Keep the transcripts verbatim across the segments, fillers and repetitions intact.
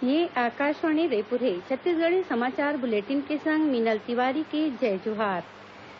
ये आकाशवाणी रायपुर हे। छत्तीसगढ़ी समाचार बुलेटिन के संग मीनल तिवारी के जय जोहार।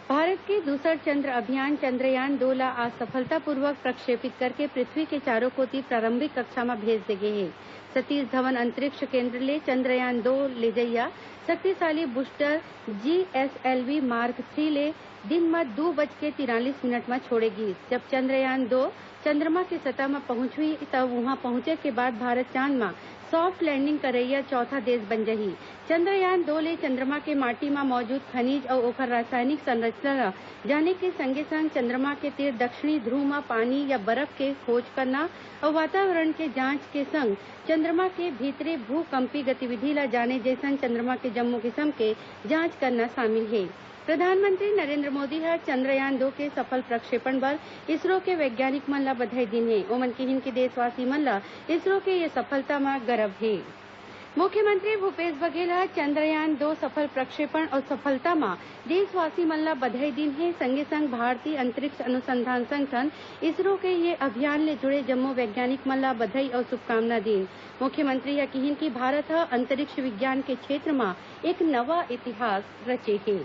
भारत के दूसर चंद्र अभियान चंद्रयान दो ला आज सफलतापूर्वक प्रक्षेपित करके पृथ्वी के चारों कोति प्रारंभिक कक्षा म भेज दे गे हे। सतीश धवन अंतरिक्ष केंद्र ले चंद्रयान दो लेजइया शक्तिशाली बूस्टर जीएसएलवी मार्क थ्री ले दिन म दू बज के तिरालीस मिनट म छोड़े गिस। जब चंद्रयान दो चंद्रमा के सतह म पहुंचही, त उहां पहुंचे के बाद भारत चांद म सॉफ्ट लैंडिंग करइया चौथा देश बन जही। चंद्रयान दो ले चंद्रमा के माटी म मौजूद खनिज अउ ओखर रासायनिक संरचना ल जाने के संगे संग चंद्रमा के तीर दक्षिणी ध्रुव म पानी या बर्फ के खोज करना अउ वातावरण के जांच के संग चंद्रमा के भीतरे भूकंपी गतिविधि ल जाने जइसन चंद्रमा के जम्मो किसम के जांच करना शामिल हे। प्रधानमंत्री नरेंद्र मोदी ह चंद्रयान दो के सफल प्रक्षेपण बर इसरो के वैज्ञानिक मन ल बधाई दीन हे। ओमन किहिन कि देशवासी मन ल इसरो के ये सफलता म गर्व हे। मुख्यमंत्री भूपेश बघेल ह चंद्रयान दो सफल प्रक्षेपण अउ सफलता म देशवासी मन ल बधाई दीन हे, संगे संग भारतीय अंतरिक्ष अनुसंधान संगठन इसरो के ये अभियान ले जुड़े जम्मो वैज्ञानिक मन ल बधाई अउ शुभकामना दीन। मुख्यमंत्री ह किहिन कि भारत ह अंतरिक्ष विज्ञान के क्षेत्र म एक नवा इतिहास रचे हे।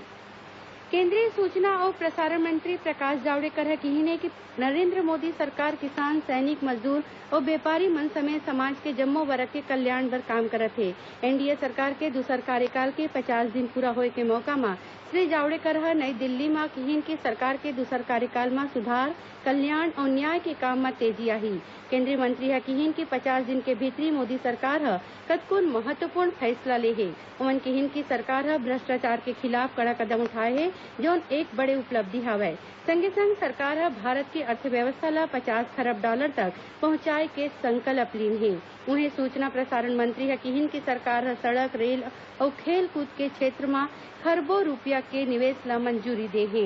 केंद्रीय सूचना अउ प्रसारण मंत्री प्रकाश जावड़ेकर ह किहिन हे कि नरेंद्र मोदी सरकार किसान, सैनिक, मजदूर अउ बेपारी मन समेत समाज के जम्मो वर्ग के कल्याण बर काम करत हे। एनडीए सरकार के दूसर कार्यकाल के पचास दिन पूरा होए के मौका म श्री जावड़ेकर ह नई दिल्ली म किहिन कि सरकार के दूसर कार्यकाल म सुधार, कल्याण अउ न्याय के काम म तेजी आही। केंद्रीय मंत्री ह किहिन कि पचास दिन के भीतरी मोदी सरकार ह कतकोन महत्वपूर्ण फैसला ले हे। ओमन किहिन कि सरकार ह भ्रष्टाचार के खिलाफ कड़ा कदम उठाए हे, जौन एक बड़े उपलब्धि हावय। संगे संग सरकार ह भारत के अर्थव्यवस्था ल पचास खरब डॉलर तक पहुंचाए के संकल्प लीन हे। उहें, सूचना प्रसारण मंत्री ह किहिन कि सरकार ह सड़क, रेल अउ खेलकूद के क्षेत्र म खरबों रूपिया के निवेश ल मंजूरी दे हे।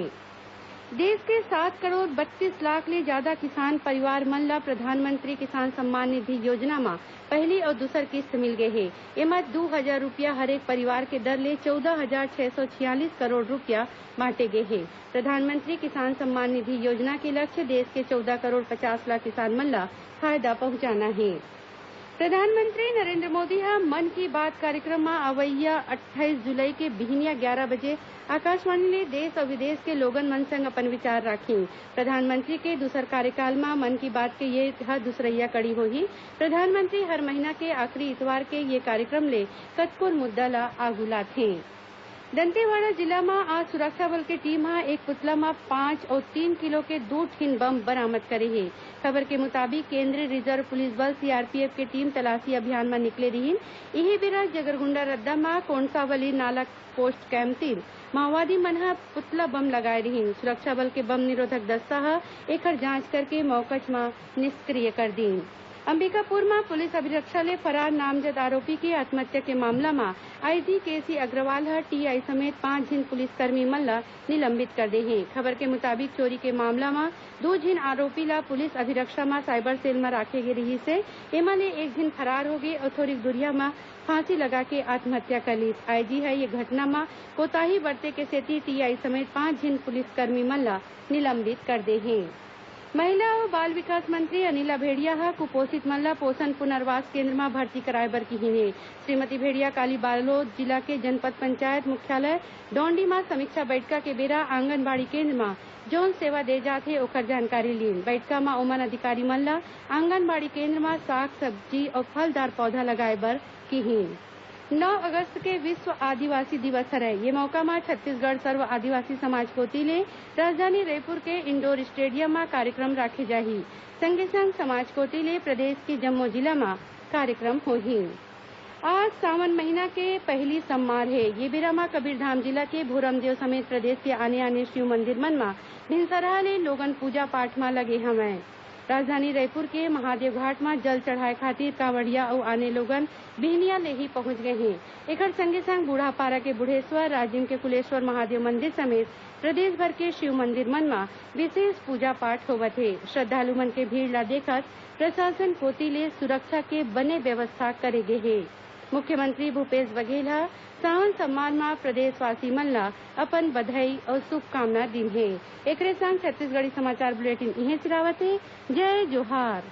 देश के सात करोड़ बत्तीस लाख ले जादा किसान परिवार मन ल प्रधानमंत्री किसान सम्मान निधि योजना म पहली अउ दूसर किस्त मिल गे हे। एमा दू हजार रूपिया हरेक परिवार के दर ले चौदह हजार छह सौ छियालीस करोड़ रूपिया बांटे गे हे। प्रधानमंत्री किसान सम्मान निधि योजना के लक्ष्य देश के चौदह करोड़ पचास लाख किसान मन ल फायदा पहुंचाना हे। प्रधानमंत्री नरेंद्र मोदी ह मन की बात कार्यक्रम म अवइया अट्ठाईस जुलाई के बिहनिया ग्यारा बजे आकाशवाणी ले देश अउ विदेश के लोगन मन संग अपन विचार राखही। प्रधानमंत्री के दूसर कार्यकाल म मन की बात के ये ह दूसरइया कड़ी होही। प्रधानमंत्री हर महीना के आखिरी इतवार के ये कार्यक्रम ले कतकोन मुद्दा ल आगू लाथे। दंतेवाड़ा जिला म आज सुरक्षा बल के टीम ह एक पुतला म पाँच अउ तीन किलो के दू ठिन बम बरामद करे हे। खबर के मुताबिक, केंद्रीय रिजर्व पुलिस बल, सीआरपीएफ, के टीम तलाशी अभियान म निकले रिहिन। इही बेरा जगरगुंडा रद्दा म कोंडसावली नाला पोस्ट कैंप तीर माओवादी मन ह पुतला बम लगाए रिहिन। सुरक्षा बल के बम निरोधक दस्ता ह एखर जांच करके मौकच म निष्क्रिय कर दीन। अंबिकापुर म पुलिस अभिरक्षा ले फरार नामजद आरोपी के आत्महत्या के मामला म आईजी केसी अग्रवाल ह टीआई समेत पांच झिन पुलिसकर्मी मन ल निलंबित कर दे हे। खबर के मुताबिक, चोरी के मामला म दू झिन आरोपी ल पुलिस अभिरक्षा म साइबर सेल म राखे गे रिहिस हे। एमा ले एक झिन फरार हो गे अउ थोरिक दुरिहा म फांसी लगा के आत्महत्या कर लीस। आईजी ह ये घटना म कोताही बरते के सेती टीआई समेत पांच झिन पुलिसकर्मी मन ल निलंबित कर दे हे। महिला अउ बाल विकास मंत्री अनिला भेड़िया ह कुपोषित मन ल पोषण पुनर्वास केंद्र म भर्ती कराए बर किहिन हे। श्रीमती भेड़िया काली बालोद जिला के जनपद पंचायत मुख्यालय डौंडी म समीक्षा बैठका के बेरा आंगनबाड़ी केंद्र म जौन सेवा दे जात हे, ओखर जानकारी लीन। बैठका म ओमन अधिकारी मन ल आंगनबाड़ी केंद्र म साग, सब्जी अउ फलदार पौधा लगाए बर किहिन। नौ अगस्त के विश्व आदिवासी दिवस हरय। ये मौका म छत्तीसगढ़ सर्व आदिवासी समाज कोति ले राजधानी रईपुर के इंडोर स्टेडियम म कार्यक्रम राखे जाही। संगे संग समाज कोति ले प्रदेश के जम्मो जिला म कार्यक्रम होही। आज सावन महीना के पहली सम्मार हे। ये बेरा म कबीरधाम जिला के भोरमदेव समेत प्रदेश के आने-आने शिव मंदिर मन म भिनसरहा ले लोगन पूजा पाठ म लगे हवंय। राजधानी रईपुर के महादेव घाट म जल चढ़ाए खातिर कांवड़िया अउ आने लोगन बिहनिया ले ही पहुंच गए हें। एखर संगे संग बूढ़ापारा के बुढ़ेश्वर, राजिम के कुलेश्वर महादेव मंदिर समेत प्रदेश भर के शिव मंदिर मन म विशेष पूजा पाठ होवत हे। श्रद्धालु मन के भीड़ ला देखत प्रशासन कोति ले सुरक्षा के बने व्यवस्था करे गे हे। मुख्यमंत्री भूपेश बघेल ह सावन सम्मान म प्रदेशवासी मन ल अपन बधाई अउ शुभकामना दीन हे। एकरे संग छत्तीसगढ़ी समाचार बुलेटिन इहें सिरावत हे। जय जोहार।